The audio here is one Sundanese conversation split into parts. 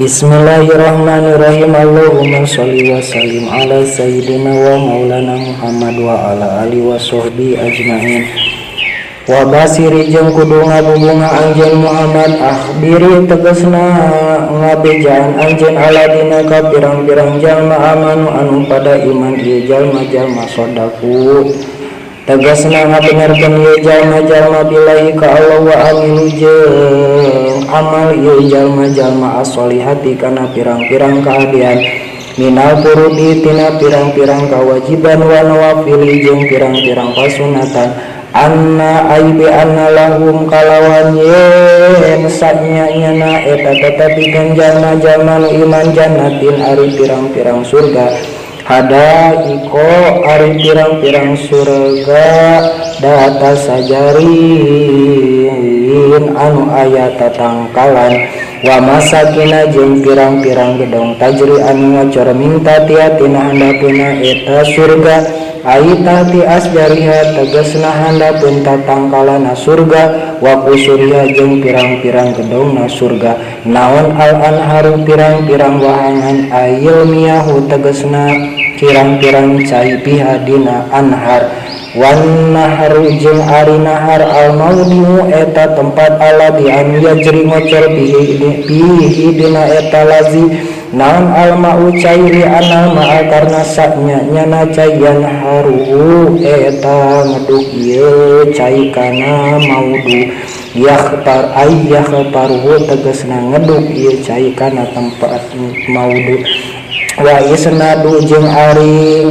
Bismillahirrahmanirrahim. Allahumma sholli wa sallim ala sayyidina wa maulana Muhammad wa ala alihi wa sahbihi ajmain. Wa basyiri jeung kudu ngabubunga anjeun Muhammad, akhbiri tegasna ngabejaan anjeun, alladina ka pirang-pirang jalma, amanu anu pada iman ieu jalma-jalma, shodaqu tegasna ngabenerkeun ieu jalma-jalma, billahi ka Allah, wa amilu jeung amal ieu jalma-jalma, as-sholihati kana pirang-pirang kahadean, minal furudi tina pirang-pirang kawajiban, wa nawafili jeung pirang-pirang kasunatan, anna ay bi anna lahum kalawan yen sanya-nyana eta tetepikeun jalma-jalma nu iman, jannatin ari pirang-pirang surga, hada'iqa ari pirang-pirang surga, dzata syajarin anu aya tatangkalan, wa masakina jeung pirang-pirang gedong, tajri anu ngocor, min tahtiha tina handapeuna eta surga, ai tahti asjariha tegasna handapeun tatangkalana surga, wa qusuriha jeung pirang-pirang gedongna surga, naon al anharu pirang-pirang wahangan, ail miyahu tegasna pirang-pirang cai, fiha dina anhar. Wan nahru jeung ari nahar, al maudhi'u eta tempat, alladzi anu yajri ngocor, fihi fihi dina eta lazi naon al ma'u cai, li annal ma'a karna saknya nyana cai, yanharuhu eta ngeduk ieu cai kana maudu, yakhtar ay yakhtaruhu tegasna ngeduk ieu cai kana tempat maudu. Wa isnadu jeung ari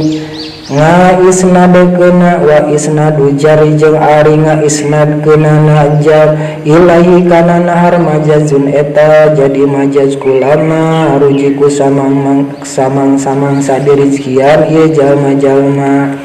ngaisnadekeuna, wa isnadu jari jeung ari ngaisnadkeunana jar ilaihi kana nahar, majazun eta jadi majaz, kulama ruziqu samang samang samangsa dirizkian ieu jalma-jalma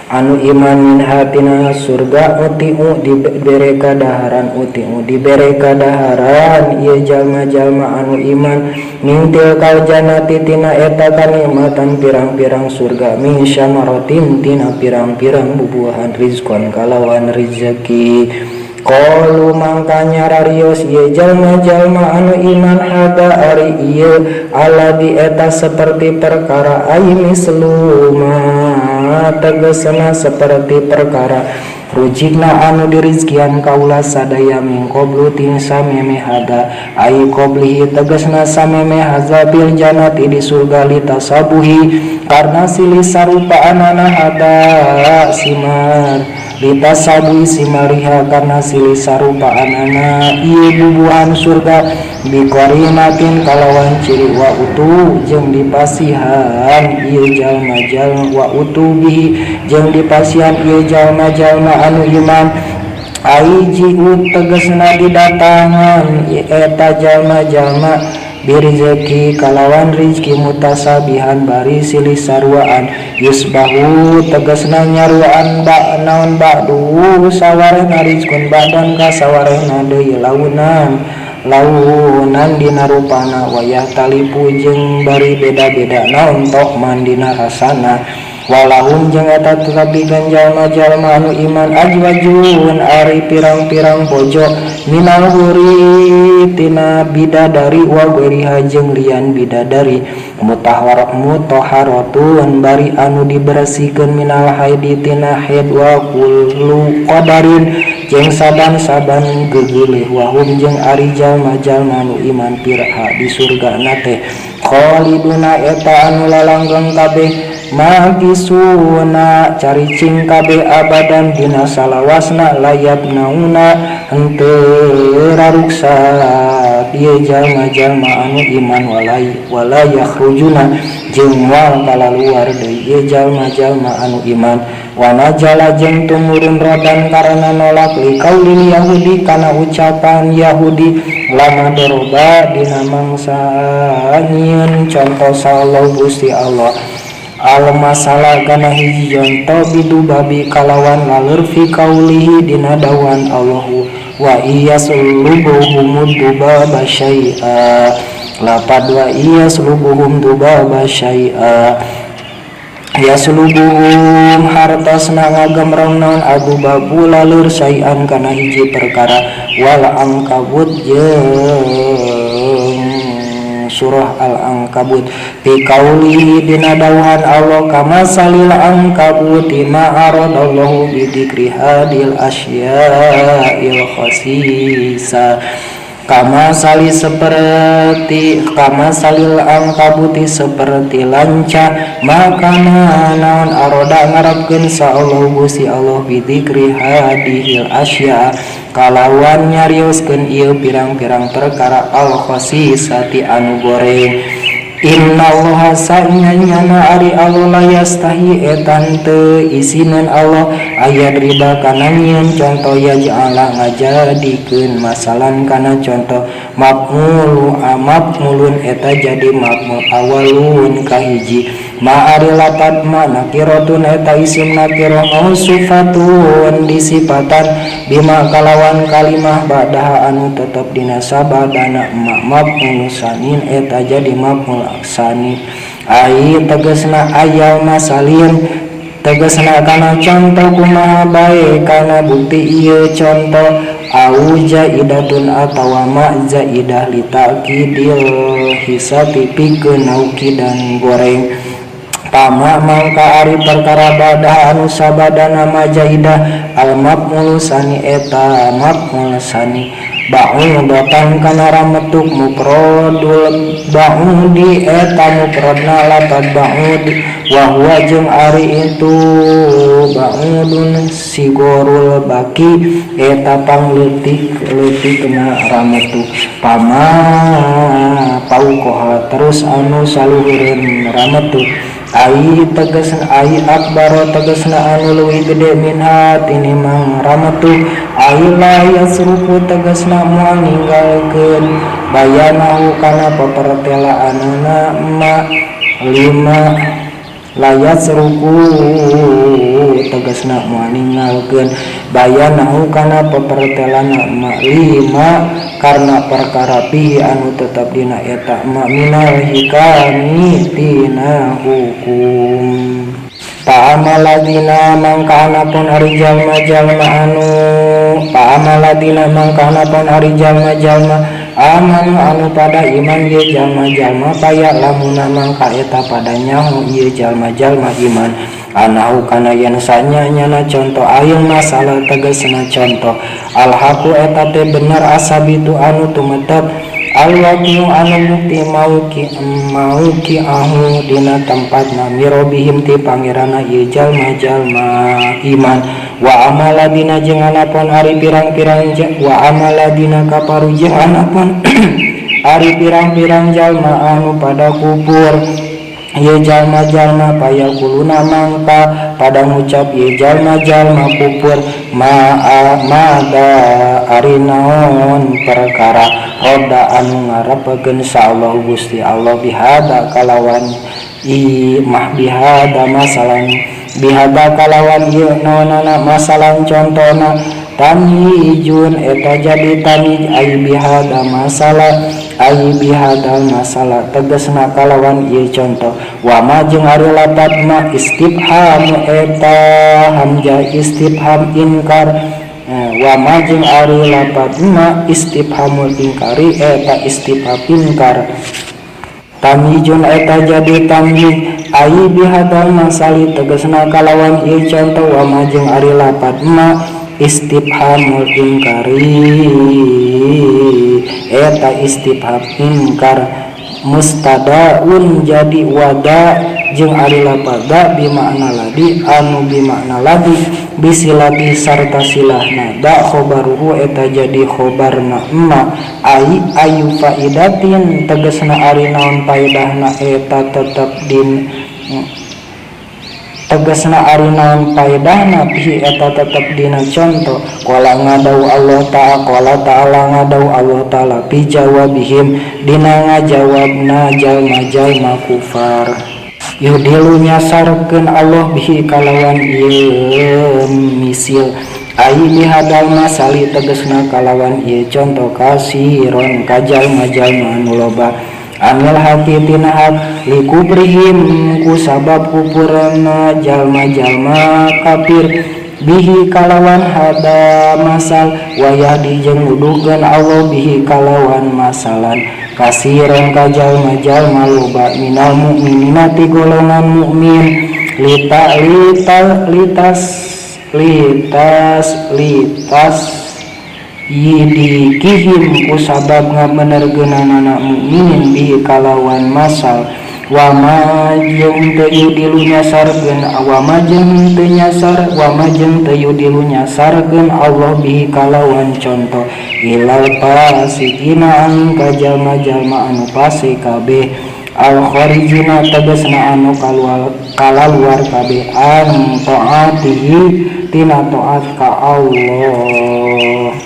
anu iman, minha tina surga, ut'imu dibere kadaharan, ut'imu dibere kadaharan ieu jalma-jalma anu iman, min tilkal jannati tina eta kanikmatan pirang-pirang surga, min syamaratin tina pirang-pirang bubuahan, rizqon kalawan rezeki. Qalu mangkanya rarios ieu jalma-jalma anu iman, hadza ari ieu, alladzi eta seperti perkara, ai mislu ma tegasna seperti perkara, ruziqna anu dirizkian kaula sadaya, min qablu tin sameme, hadza ai qablihi tegasna sameme, hadza, fil jannati di surga, litasyabuhi karena silih sarupaanana, hadza simar, litasyabuhi simariha karena silih sarupaanana ieu bubuhan surga, biqarinatin kalawan ciri, wa utu jeung dipasihan ieu jalma-jalma, wa utu bihi jeung dipasihan ieu jalma-jalma anu iman, ai ji'u tegasna didatangan eta jalma-jalma, birizki kalawan rizki, mutasyabihan bari silih saruaan, yusbahu tegasna nyaruaan ba naon ba'du sawarehna rizkun ba'dan ka sawarehna deui, launan launan dina rupana, wayah talipu jeung bari beda-beda naon to'man dina rasana. Walahum jeung eta tetepikeun jalma-jalma anu iman, azwajun ari pirang-pirang bojo, minal huri tina bidadari, wa ghairiha jeung lian bidadari, mutahhar mutahharatun bari anu dibersihkeun, minal haidi tina haid, wa kullu qadarin jeung saban-saban gegeuleuh. Wahum jeung ari jalma-jalma anu iman, fiha di surgana teh, khaliduna eta anu lalanggeng kabeh, makitsuna caricing kabeh, abadan dina salawasna, la yafnauna henteu raruksak ieu jalma-jalma anu iman, walai wala yakhrujuna jeung moal kalaluar deui ieu jalma-jalma anu iman. Wa nazala jeung tumurun roddan karena nolak, liqaulil yahudi kana ucapan Yahudi, lama doroba dina mangsa nyieun conto sallallahu Gusti Allah al masalah kana hiji conto, bidzubabi kalawan laleur, fi qaulihi dina dawuhan Allahu, wa iyyaslubuhum dzubaba syai'a, lapad wa iyyaslubuhum dzubaba syai'a, yaslubuhum hartosna ngagemrong naon adzubabu laleur, syai'an kana hiji perkara, wal angkabut jeung Surah Al-Ankabut fi qaulihi dina dawuhan Allah kamasalil angkabuti ma aradallahu bi dzikri hadil asya'il khasisa kama sali seperti kama salil angkabuti seperti lanca makana naon aroda ngarepkeun sa Allah Gusti Allah bidzikri hadihil asya kalawan nyarioskeun ieu pirang-pirang perkara al khasisati anu goreng. Innallaha sanyana ari Allah la yastahi etan teu isineun Allah ayat riba kana nyieun conto yaj'ala ngajadikeun masalan kana conto maf'ulu maf'ulun eta jadi maf'ul awalun kahiji ma ari lapat ma nakiratun eta isim nakirah mausufatun disipatan bima kalawan kalimah ba'daha anu tetep dina sabadana ma maf'ul sanin eta jadi maf'ul sani ai tegasna ayal masalin tegasna kana contoh kumaha bae kana bukti ieu contoh au zaidatun atawa ma zaidah li ta'kidil hisati pikeun naukidan goreng pama mangka ari perkara badah anu sabadana ma zaidah al maf'ul sani eta maf'ul sani ba'udatan kana rametuk mufradul ba'udi eta mufradna lapad ba'ud wa huwa jeung ari itu ba'udun sigorul baki eta pangleutik leutikna rametuk pama paukoha terus anu saluhureun rametuk ai tegasna ai akbaro tegasna anu leuwih gede minha tinimang rametuk ai la yasruku tegasna moal ninggalkeun bayanahu kana papertelaanana ma lima la yasruku tegasna moal ninggalkeun bayanahu kana papertelana ma lima karena perkara pi anu tetap dina eta ma minal hikami tina hukum. Pa'amaladina mangka pun ari jalma-jalma anu pa'amaladina mangka pun ari jalma-jalma amanu anu pada iman ye jalma-jalma paya lamuna mangka eta pada nyaho ieu jalma-jalma iman anahu kana yen sanya nyana contoh ayeuna masalah tegasna contoh alhaqu eta teh bener asabitu anu tumetep alwaqiu anu bukti mauki ahu dina tempatna mirobihim ti pangeranna ieu jalma-jalma iman wa amaladina jeung anapun ari pirang-pirang wa amaladina kaparu jeung anapun ari pirang-pirang jalma anu pada kufur ieu jalma-jalma payakuluna mangka pada ngucap ieu jalma-jalma kufur ma mada ari naon perkara roda anu ngarepekeun sa Allah Gusti Allah bihada kalawan i mah bihada masalan bihada kalawan ieu naonana masalan contona tamyijun eta jadi tamyiz ai bihada masalah ai bihadal masalah tegasna kalawan ieu contoh wa ma jeung ari lapat ma istifham eta hamzah istifham inkar wa ma jeung ari lapat ma istifhamul inkari eta istifham inkar tamyijun eta jadi tamyiz ai bihadal masali tegasna kalawan ieu contoh wa ma jeung ari lapat ma istifhamul inkari eta istifham inkar mustadaun jadi wada jeung ari lapada bimakna ladi anu bimakna ladi bisilati sarta silahna da khobaruhu eta jadi khobarna emma ai ayu faidatin tegasna ari naon faedahna eta tetep din tegasna ari naon faedahna pihi eta tetep dina contoh qala ngadau Allah ta'ala qala ta'ala ngadau Allah ta'ala fi jawabihim dina ngajawabna jalma-jalma kufar yudilu nyasarkeun Allah bihi kalawan ieu misil ai bihadal masali tegasna kalawan ieu contoh kasiron ka jalma-jalma anu loba anil haqi tina hak likubrihim ku sabab kufurna jalma-jalma kafir. Bihi kalawan hada masal wa yahdi jeung nuduhkeun Allah bihi kalawan masalan kasiran ka jalma-jalma loba minal mukminina ti golongan mukmin lita lita litas litas litas yidikihim kusabab ngabenerkeunana mukminin bihi kalawan masal wama jeung teu yudilu nyasarkeun wama jeung teu nyasar wama jeung teu yudilu nyasarkeun Allah bihi kalawan conto ilal fasiqina angin ka jalma-jalma anu fasik kabeh al kharijina tegasna anu kalaluar kabeh an taatihi tina taat ka Allah.